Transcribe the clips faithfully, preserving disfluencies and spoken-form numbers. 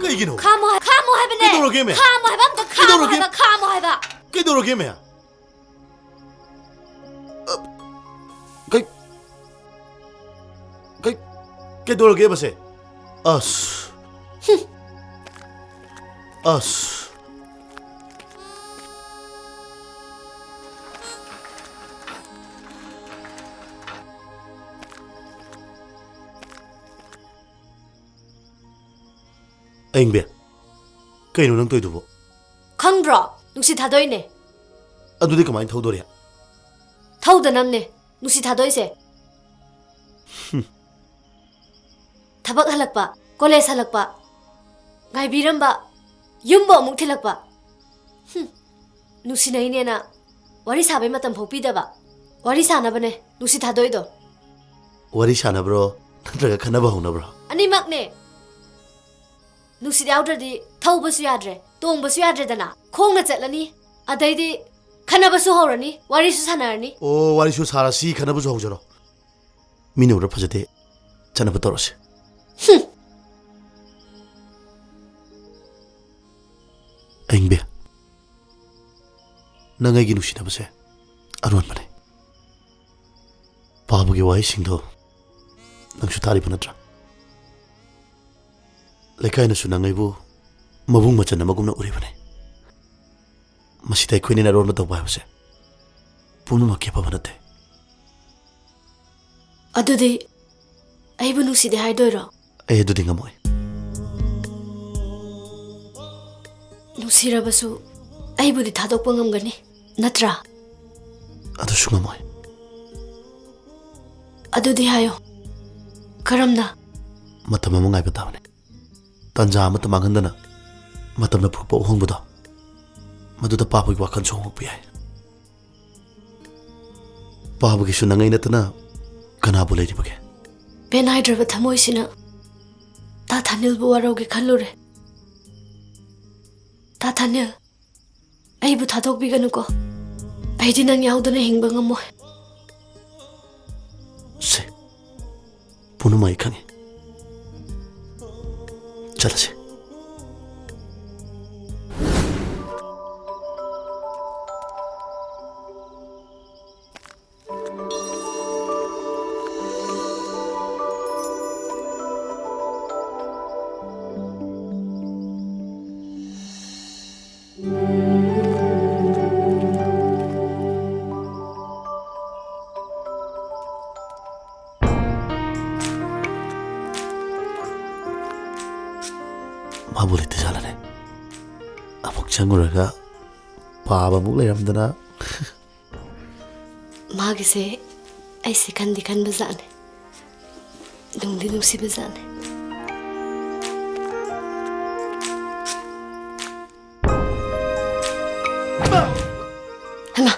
ꯀꯩꯒꯤꯅꯣ? ꯈꯥꯝꯃꯣ ꯍꯥꯏ-, ꯈꯥꯝꯃꯣ ꯍꯥꯏꯕꯅꯦ꯫ ꯀꯩꯗꯧꯔꯒꯦꯃꯦ? ꯈꯥꯝꯃꯣ ꯍꯥꯏꯕ, ꯑꯝꯇ ꯈꯥꯝꯃꯣ ꯀꯩꯗꯧꯔꯒꯦ? ꯍꯥꯏꯕ, ꯈꯥꯝꯃꯣ ꯍꯥꯏꯕ꯫ ꯀꯩꯗꯧꯔꯒꯦꯃꯦ? ꯑ, ꯀꯩ-, ꯀꯩ-, ꯀꯩꯗꯧꯔꯒꯦꯕꯁꯦ? ꯑꯁ꯫ ꯍꯨꯝ꯫ ꯑꯁ꯫ ꯑꯌꯤꯡꯕꯤ, ꯀꯩꯅꯣ ꯅꯪ ꯇꯧꯏꯗꯨꯕꯣ? ꯈꯪꯗ꯭ꯔꯣ? ꯅꯨꯡꯁꯤꯠ ꯊꯥꯗꯣꯛꯏꯅꯦ꯫ ꯑꯗꯨꯗꯤ ꯀꯃꯥꯏꯅ ꯊꯧꯗꯣꯔꯤ? ꯊꯧꯗꯅꯕꯅꯦ ꯅꯨꯡꯁꯤꯠ ꯊꯥꯗꯣꯛꯏꯁꯦ꯫ ꯍꯨꯝ꯫ ꯊꯕꯛ ꯍꯜꯂꯛꯄ, ꯀꯣꯂꯦꯖ ꯍꯜꯂꯛꯄ, ꯉꯥꯏꯕꯤꯔꯝꯕ, ꯌꯨꯝꯕꯨ ꯑꯃꯨꯛ ꯊꯤꯜꯂꯛꯄ꯫ ꯍꯨꯝ꯫ ꯅꯨꯡꯁꯤꯅꯩꯅꯦꯅ ꯋꯥꯔꯤ ꯁꯥꯕꯩ ꯃꯇꯝ ꯐꯥꯎ ꯄꯤꯗꯕ꯫ ꯋꯥꯔꯤ ꯁꯥꯅꯕꯅꯦ ꯅꯨꯡꯁꯤꯠ ꯊꯥꯗꯣꯛꯏꯗꯣ꯫ ꯋꯥꯔꯤ ꯁꯥꯟꯅꯕ꯭ꯔꯣ, ꯅꯠꯇ꯭ꯔꯒ ꯈꯟꯅꯕ ꯍꯧꯅꯕ꯭ꯔꯣ? ꯑꯅꯤꯃꯛꯅꯦ꯫ ꯅꯨꯡꯁꯤꯠ ꯌꯥꯎꯗ꯭ꯔꯗꯤ ꯊꯧꯕꯁꯨ ꯌꯥꯗ꯭ꯔꯦ, ꯇꯣꯡꯕꯁꯨ ꯌꯥꯗ꯭ꯔꯦꯗꯅ꯫ ꯈꯣꯡꯅ ꯆꯠꯂꯅꯤ, ꯑꯗꯩꯗꯤ ꯈꯟꯅꯕꯁꯨ ꯍꯧꯔꯅꯤ, ꯋꯥꯔꯤꯁꯨ ꯁꯥꯟꯅꯔꯅꯤ꯫ ꯑꯣ, ꯋꯥꯔꯤꯁꯨ ꯁꯥꯔꯁꯤ, ꯈꯟꯅꯕꯁꯨ ꯍꯧꯖꯔꯣ꯫ ꯃꯤꯅ ꯎꯔ ꯐꯖꯗꯦ, ꯆꯠꯅꯕ ꯇꯧꯔꯁꯤ꯫ ꯍꯨꯝ꯫ ꯑꯌꯤꯡꯕꯤ, ꯅꯪ ꯑꯩꯒꯤ ꯅꯨꯡꯁꯤꯅꯕꯁꯦ ꯑꯔꯣꯟꯕꯅꯦ꯫ ꯄꯥꯕꯒꯤ ꯋꯥꯍꯩꯁꯤꯡꯗꯣ ꯅꯪꯁꯨ ꯇꯥꯔꯤꯕ ꯅꯠꯇ꯭ꯔꯥ? ꯂꯩꯀꯥꯏꯅꯁꯨ ꯅꯪ ꯑꯩꯕꯨ ꯃꯕꯨꯡ ꯃꯆꯟ ꯑꯃꯒꯨꯝꯅ ꯎꯔꯤꯕꯅꯤ꯫ ꯃꯁꯤꯗ ꯑꯩꯈꯣꯏꯅ ꯑꯔꯣꯟꯕ ꯇꯧꯕ ꯍꯥꯏꯕꯁꯦ ꯄꯨꯝꯅꯃꯛꯀꯤ ꯑꯐꯕ ꯅꯠꯇꯦ꯫ ꯑꯗꯨꯗꯤ ꯑꯩꯕꯨ ꯅꯨꯡꯁꯤꯗꯦ ꯍꯥꯏꯗꯣꯏꯔꯣ? ꯑꯩ ꯑꯗꯨꯗꯤ ꯉꯝꯃꯣꯏ꯫ ꯅꯨꯡꯁꯤꯔꯕꯁꯨ ꯑꯩꯕꯨꯗꯤ ꯊꯥꯗꯣꯛꯄ ꯉꯝꯒꯅꯤ, ꯅꯠꯇ꯭ꯔꯥ? ꯑꯗꯨꯁꯨ ꯉꯝꯃꯣꯏ꯫ ꯑꯗꯨꯗꯤ ꯍꯥꯏꯌꯣ, ꯀꯔꯝꯅ? ꯃꯇꯝ ꯑꯃ ꯉꯥꯏꯕ ꯇꯥꯕꯅꯤ꯫ ꯇꯥꯟꯖꯥ ꯑꯃꯠꯇ ꯃꯥꯡꯍꯟꯗꯅ ꯃꯇꯝꯅ ꯄꯨꯔꯛꯄ ꯑꯍꯣꯡꯕꯗꯣ, ꯃꯗꯨꯗ ꯄꯥꯕꯒꯤ ꯋꯥꯈꯜꯁꯨ ꯍꯣꯡꯂꯛꯄ ꯌꯥꯏ꯫ ꯄꯥꯕꯒꯤꯁꯨ ꯅꯪ ꯑꯩ ꯅꯠꯇꯅ ꯀꯅꯥꯕꯨ ꯂꯩꯔꯤꯕꯒꯦ? ꯄꯦꯟꯅꯥꯏꯗ꯭ꯔꯕ ꯊꯃꯣꯏꯁꯤꯅ ꯇꯥ ꯊꯥꯅꯤꯜꯕꯨ ꯋꯥꯔꯧꯒꯦ ꯈꯜꯂꯨꯔꯦ꯫ ꯇꯥ ꯊꯥꯅꯤꯜ, ꯑꯩꯕꯨ ꯊꯥꯗꯣꯛꯄꯤꯒꯅꯨꯀꯣ꯫ ꯑꯩꯗꯤ ꯅꯪ ꯌꯥꯎꯗꯅ ꯍꯤꯡꯕ ꯉꯝꯃꯣꯏ꯫ ꯁꯦ, ꯄꯨꯝꯅꯃꯛ ꯑꯩ ꯈꯪꯉꯤ꯫ ꯆꯠꯂꯁꯤ꯫ ꯃꯥꯕꯨ ꯂꯩꯇ ꯖꯥꯠꯂꯅꯦ? ꯑꯃꯨꯛ ꯆꯪꯉꯨꯔꯒ ꯄꯥꯕ ꯑꯃꯨꯛ ꯂꯩꯔꯝꯗꯅ꯫ ꯃꯥꯒꯤꯁꯦ ꯑꯩꯁꯦ ꯈꯟꯗꯤ ꯈꯟꯕꯖꯥꯠꯅꯦ, ꯅꯨꯡꯗꯤ ꯅꯨꯡꯁꯤꯕꯖꯥꯠꯅꯦ꯫ ꯍꯩꯃꯥ,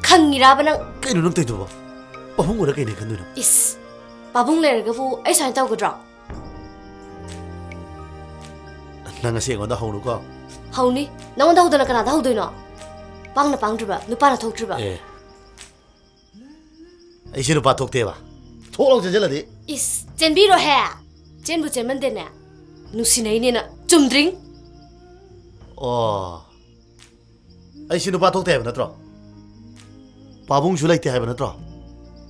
ꯈꯪꯉꯤꯔꯥꯕ ꯅꯪ? ꯀꯩꯅꯣ ꯅꯪ ꯇꯧꯏꯗꯨꯕꯣ? ꯄꯥꯕꯨꯡ ꯑꯣꯏꯔ ꯀꯩꯅꯦ ꯈꯟꯗꯣꯏꯅꯣ? ꯏꯁ, ꯄꯥꯕꯨꯡ ꯂꯩꯔꯒꯕꯨ ꯑꯩ ꯁꯨꯃꯥꯏꯅ ꯇꯧꯒꯗ꯭ꯔꯣ? ꯅꯪ ꯉꯁꯤ ꯑꯩꯉꯣꯟꯗ ꯍꯧꯅꯨꯀꯣ꯫ ꯍꯧꯅꯤ꯫ ꯅꯪꯉꯣꯟꯗ ꯍꯧꯗꯅ ꯀꯅꯥꯗ ꯍꯧꯗꯣꯏꯅꯣ? ꯄꯥꯡꯅ ꯄꯥꯡꯗ꯭ꯔꯤꯕ, ꯅꯨꯄꯥꯅ ꯊꯣꯛꯇ꯭ꯔꯤꯕ꯫ ꯑꯦ꯫ ꯑꯩꯁꯦ ꯅꯨꯄꯥ ꯊꯣꯛꯇꯦꯕ꯫ ꯊꯣꯛ ꯂꯥꯎ ꯆꯦꯟꯁꯤꯜꯂꯗꯤ꯫ ꯏꯁ, ꯆꯦꯟꯕꯤꯔꯣꯍꯦ꯫ ꯆꯦꯟꯕꯨ ꯆꯦꯟꯃꯟꯗꯦꯅꯦ꯫ ꯅꯨꯡꯁꯤꯅꯩꯅꯦꯅ꯫ ꯆꯨꯝꯗ꯭ꯔꯤꯡ꯫ ꯑꯣ꯫ ꯑꯩꯁꯦ ꯅꯨꯄꯥ ꯊꯣꯛꯇꯦ ꯍꯥꯏꯕ ꯅꯠꯇ꯭ꯔꯣ? ꯄꯥꯕꯨꯡꯁꯨ ꯂꯩꯇꯦ ꯍꯥꯏꯕ ꯅꯠꯇ꯭ꯔꯣ?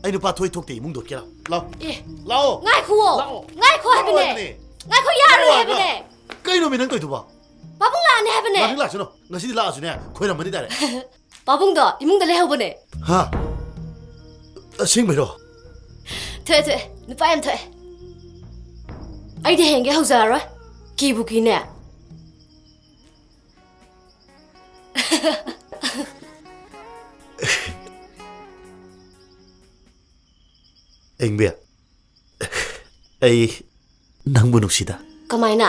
ꯑꯩ ꯅꯨꯄꯥ ꯊꯣꯛꯏ ꯊꯣꯛꯇꯦ ꯏꯃꯨꯡꯗꯣ ꯀꯦꯔꯥ꯫ ꯂꯥꯎ꯫ ꯑꯦ꯫ ꯂꯥꯛꯑꯣ꯫ ꯉꯥꯏꯈꯨꯑꯣ꯫ ꯂꯥꯛꯑꯣ꯫ ꯉꯥꯏꯈꯣ ꯂꯥꯛꯑꯣ ꯍꯥꯏꯕꯅꯦ꯫ ꯍꯥꯏꯕꯅꯦ꯫ ꯉꯥꯏꯈꯣ, ꯌꯥꯔꯣꯏ ꯀꯩꯅꯣ ꯍꯥꯏꯕꯅꯦ꯫ ꯀꯩꯅꯣꯃꯤ ꯅꯪ ꯇꯧꯏꯗꯨꯕꯣ? ꯄꯥꯕꯨꯡ ꯂꯥꯛꯑꯅꯤ ꯍꯥꯏꯕꯅꯦ꯫ ꯂꯥꯛꯅꯤ ꯂꯥꯛꯁꯅꯨ꯫ ꯉꯁꯤꯗꯤ ꯂꯥꯛꯑꯁꯨꯅꯦ ꯈꯣꯏꯔꯝꯃꯅꯤ ꯗꯥꯏꯔꯦꯛ꯫ ꯄꯥꯕꯨꯡꯗꯣ ꯏꯃꯨꯡꯗ ꯂꯩꯍꯧꯕꯅꯦ꯫ ꯍꯥ? ꯑꯁꯦꯡꯕꯩꯔꯣ? ꯊꯣꯛꯑꯦ, ꯊꯣꯛꯑꯦ꯫ ꯅꯨꯄꯥ ꯌꯥꯝ ꯊꯣꯛꯑꯦ꯫ ꯑꯩꯗꯤ ꯍꯌꯦꯡꯒꯩ ꯍꯧꯖꯔꯔꯣꯏ꯫ ꯀꯤꯕꯨ ꯀꯤꯅꯦ꯫ ꯑꯦꯡꯕꯤ, ꯑꯩ ꯅꯪꯕꯨ ꯅꯨꯡꯁꯤꯗ꯫ ꯀꯃꯥꯏꯅ?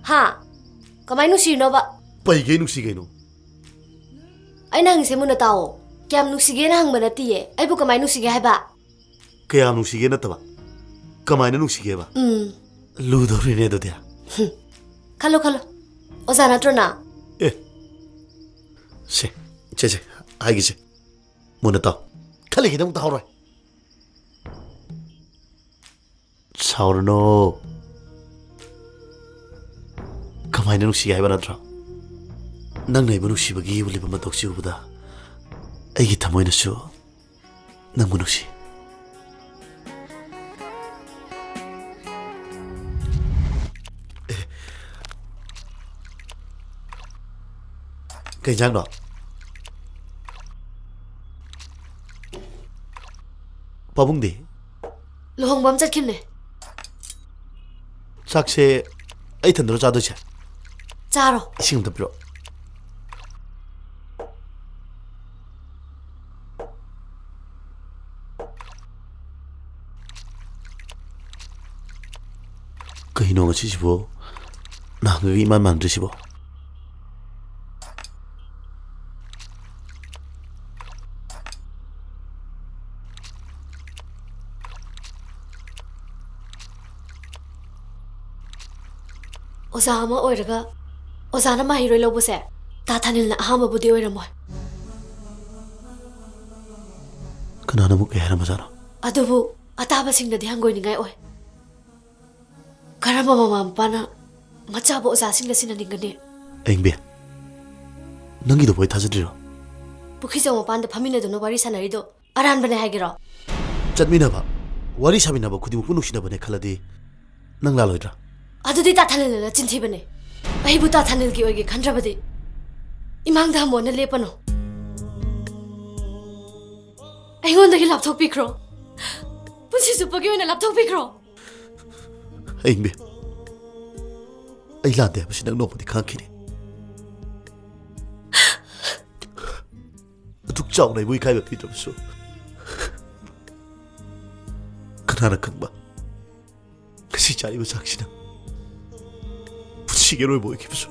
ꯍꯥ? ꯀꯃꯥꯏ ꯅꯨꯡꯁꯤꯔꯤꯅꯣꯕ? ꯄꯩꯒꯩ ꯅꯨꯡꯁꯤ ꯀꯩꯅꯣ꯫ ꯑꯩꯅ ꯍꯪꯉꯤꯁꯦ ꯃꯨꯟꯅ ꯇꯥꯎꯑꯣ꯫ ꯀꯌꯥꯝ ꯅꯨꯡꯁꯤꯒꯦꯅ ꯍꯪꯕ ꯅꯠꯇꯤꯌꯦ꯫ ꯑꯩꯕꯨ ꯀꯃꯥꯏ ꯅꯨꯡꯁꯤꯒꯦ ꯍꯥꯏꯕ? ꯀꯌꯥꯝ ꯅꯨꯡꯁꯤꯒꯦ ꯅꯠꯇꯕ, ꯀꯃꯥꯏꯅ ꯅꯨꯡꯁꯤꯒꯦꯕ? ꯎꯝ꯫ ꯂꯨꯗꯧꯔꯤꯅꯦ ꯑꯗꯨꯗꯤ꯫ ꯍꯨꯝ꯫ ꯈꯜꯂꯣ, ꯈꯜꯂꯣ꯫ ꯑꯣꯖꯥ ꯅꯠꯇ꯭ꯔꯣ ꯅꯪ? ꯑꯦ꯫ ꯁꯦ, ꯁꯦ, ꯁꯦ, ꯍꯥꯏꯒꯦꯁꯦ꯫ ꯃꯨꯟꯅ ꯇꯥꯎ꯫ ꯈꯜꯂꯤꯉꯩꯗ ꯑꯃꯨꯛ ꯇꯥꯍꯧꯔꯣꯏ꯫ ꯁꯥꯎꯔꯅꯣ꯫ ꯀꯃꯥꯏꯅ ꯅꯨꯡꯁꯤꯒꯦ ꯍꯥꯏꯕ ꯅꯠꯇ꯭ꯔꯣ? ꯅꯪꯅ ꯑꯩꯕꯨ ꯅꯨꯡꯁꯤꯕꯒꯤ ꯎꯠꯂꯤꯕ ꯃꯇꯧꯁꯤ ꯎꯕꯗ ꯑꯩꯒꯤ ꯊꯃꯣꯏꯅꯁꯨ ꯅꯪꯕꯨ ꯅꯨꯡꯁꯤ꯫ ꯀꯩ ꯏꯟꯖꯥꯡꯅꯣ? ꯄꯥꯕꯨꯡꯗꯤ? ꯂꯨꯍꯣꯡꯕ ꯑꯃ ꯆꯠꯈꯤꯕꯅꯦ꯫ ꯆꯥꯛꯁꯦ ꯑꯩ ꯏꯊꯟꯗꯔꯣ ꯆꯥꯗꯣꯏꯁꯦ? ꯆꯥꯔꯣ꯫ ꯏꯁꯤꯡ ꯑꯝꯇ ꯄꯤꯔꯛꯑꯣ꯫ ꯀꯩꯅꯣ ꯉꯁꯤꯁꯤꯕꯣ? ꯅꯍꯥꯟꯒꯩꯒ ꯏꯃꯥꯟ ꯃꯥꯟꯅꯗ꯭ꯔꯤꯁꯤꯕꯣ? ꯑꯣꯖꯥ ꯑꯃ ꯑꯣꯏꯔꯒ ꯑꯣꯖꯥꯅ ꯃꯍꯩꯔꯣꯏ ꯂꯧꯕꯁꯦ ꯇꯥ ꯊꯥꯅꯤꯜꯅ ꯑꯍꯥꯟꯕꯕꯨꯗꯤ ꯑꯣꯏꯔꯝꯃꯣꯏ꯫ ꯀꯅꯥꯅ ꯑꯃꯨꯛ ꯀꯩ ꯍꯥꯏꯔꯝꯕꯖꯥꯠꯅꯣ? ꯑꯗꯨꯕꯨ ꯑꯇꯥꯕꯁꯤꯡꯅꯗꯤ ꯍꯪꯒꯣꯏꯅꯤꯡꯉꯥꯏ ꯑꯣꯏ꯫ ꯀꯔꯝꯕ ꯃꯃꯥ ꯃꯄꯥꯅ ꯃꯆꯥꯕꯨ ꯑꯣꯖꯥꯁꯤꯡꯗ ꯁꯤꯟꯅꯅꯤꯡꯒꯅꯤ? ꯑꯌꯤꯡꯕꯤ, ꯅꯪꯒꯤꯗꯨꯕꯨ ꯑꯩ ꯊꯥꯖꯗ꯭ꯔꯤꯔꯣ? ꯄꯨꯈ꯭ꯔꯤꯖꯧ ꯃꯄꯥꯟꯗ ꯐꯝꯃꯤꯟꯅꯗꯨꯅ ꯋꯥꯔꯤ ꯁꯥꯟꯅꯔꯤꯗꯣ ꯑꯔꯥꯟꯕꯅꯦ ꯍꯥꯏꯒꯦꯔꯣ? ꯆꯠꯃꯤꯟꯅꯕ, ꯋꯥꯔꯤ ꯁꯥꯃꯤꯟꯅꯕ ꯈꯨꯗꯤꯡꯃꯛꯄꯨ ꯅꯨꯡꯁꯤꯅꯕꯅꯦ ꯈꯜꯂꯗꯤ ꯅꯪ ꯂꯥꯜꯂꯣꯏꯗ꯭ꯔꯥ? ꯑꯗꯨꯗꯤ ꯇꯥ ꯊꯥꯅꯤꯜꯅ ꯆꯤꯟꯊꯤꯕꯅꯦ꯫ ꯑꯩꯕꯨ ꯇꯥ ꯊꯥꯅꯤꯜꯒꯤ ꯑꯣꯏꯒꯦ ꯈꯟꯗ꯭ꯔꯕꯗꯤ ꯏꯃꯥꯡꯗ ꯍꯃꯣꯟꯅ ꯂꯦꯞꯄꯅꯨ꯫ ꯑꯩꯉꯣꯟꯗꯒꯤ ꯂꯥꯞꯊꯣꯛꯄꯤꯈ꯭ꯔꯣ꯫ ꯄꯨꯟꯁꯤ ꯆꯨꯞꯄꯒꯤ ꯑꯣꯏꯅ ꯂꯥꯞꯊꯣꯛꯄꯤꯈ꯭ꯔꯣ꯫ ꯑꯌꯤꯡꯕꯤ, ꯑꯩ ꯂꯥꯟꯗꯦ ꯍꯥꯏꯕꯁꯤ ꯅꯪ ꯅꯣꯡꯃꯗꯤ ꯈꯪꯉꯛꯈꯤꯅꯤ꯫ ꯑꯗꯨꯛ ꯆꯥꯎꯅ ꯑꯩꯕꯨ ꯏꯀꯥꯏꯕ ꯄꯤꯗ꯭ꯔꯕꯁꯨ, ꯀꯅꯥꯅ ꯈꯪꯕ, ꯉꯁꯤ ꯆꯥꯔꯤꯕ ꯆꯥꯛꯁꯤꯅ ꯄꯨꯟꯁꯤꯒꯤ ꯑꯔꯣꯏꯕ ꯑꯣꯏꯈꯤꯕꯁꯨ꯫